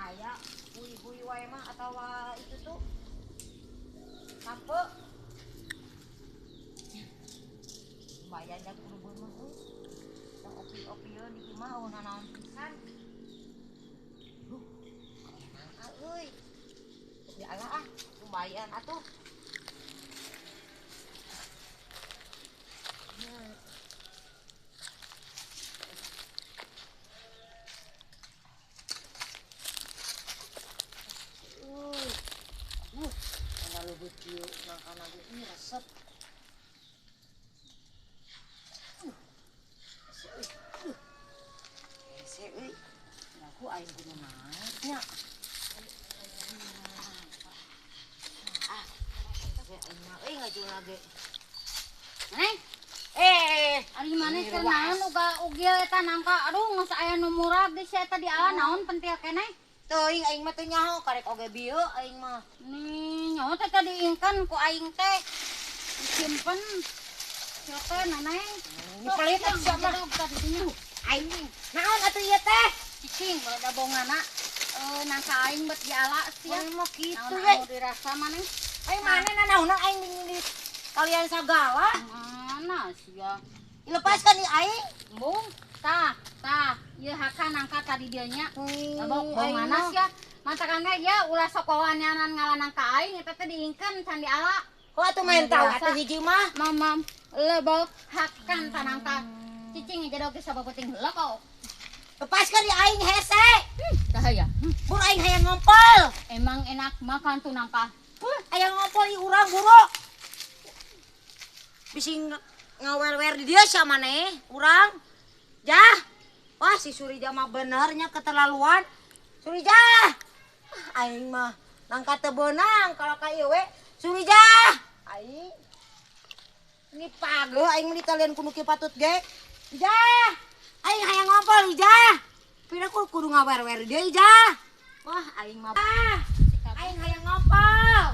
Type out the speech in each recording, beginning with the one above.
Aya hui-hui wae mah atawa itu tuh. Sampe. Lumayan dah kudu mah euy. Tah opi-opieun di imah eueuh nanaon pisan. Duh, nangka euy. Dialah ah, lumayan atuh. Nangka ge ini resep. Hese euy. Aku aing kudu naik nya. Ah, hese aing mah euy ngajul ge. Neng, ari maneh keur naon uga ugil eta nangka. Aduh, geus aya nu murag geus eta diala naon pentil keneh. Teuing aing mah teu nyaho karek oge bieu aing mah. Nih, nyaho teh tadi ingkeun ku aing teh. Disimpen. Sia teh neneng. Ini pelit atuh sia mah. Aing naon atuh ieu teh? Cicing bada bongana nangka aing bet diala sia. Aing mah kitu we. Naon dirasa maneh? Aing maneh nanaonan aing di kalian sagala. Mana sia? Lepaskan di aing. Embung. Tah, tah, ieu hakan nangka tadi dieu nya. Lebok bongana sia. Mantakan ge ya ulah sok wawanyanan ngala nangka aing eta teh diingkeun can diala. Kok atuh main tahu atuh hiji mah? Mamam lebok hakan tanangka. Cicing jedog geus sabapeting heula kok. Lepaskan di aing hese. Tah ya. Bur aing hayang ngompol. Emang enak makan tuh nangka. Hayang ngompol ieu urang buru. Bisi ngawer-wer di dieu sia maneh urang. Jah. Wah si Surija mah benernya keterlaluan. Surija. Aing mah nangka teu beunang kalau ka ieu we. Surija. Aing. Ini pageuh aing mah ditalian ku nu kieu patut ge. Ijah. Aing hayang ngompol Ijah. Pira kudu ngawer-wer dia Ijah. Wah aing mah. Aing hayang ngompol.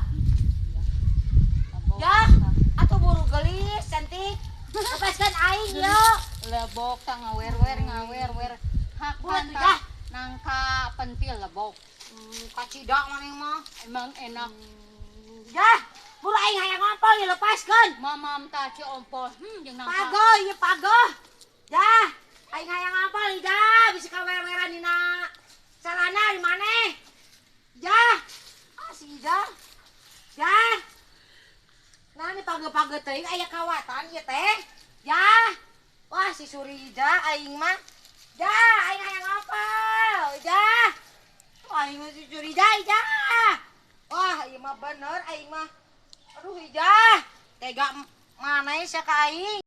Jah, atuh buru geulis cantik. Lepaskan aing yo. Lebok tah ngawer-wer ngawer-wer. Hakan tah nangka pentil lebok. Kacida maneh mah. Emang enak. Jah, buru aing hayang ngompol ya lepaskeun. Mamam tah ci ompol. Jeung nangka. Pagoh ieu pagoh. Jah, aing hayang ngompol Ijah, bisi kawer-weran dina calana di maneh. Jah. Ah si Ijah. Jah. Nah ini page-page teuing aya kawatan ieu teh. Jah. Wah si Surija aing mah. Jah, aing hayang ngompol. Jah. Wah aing mah si Surija Ijah. Wah ieu mah bener aing mah. Aduh Ijah, tega maneh sia ka aing.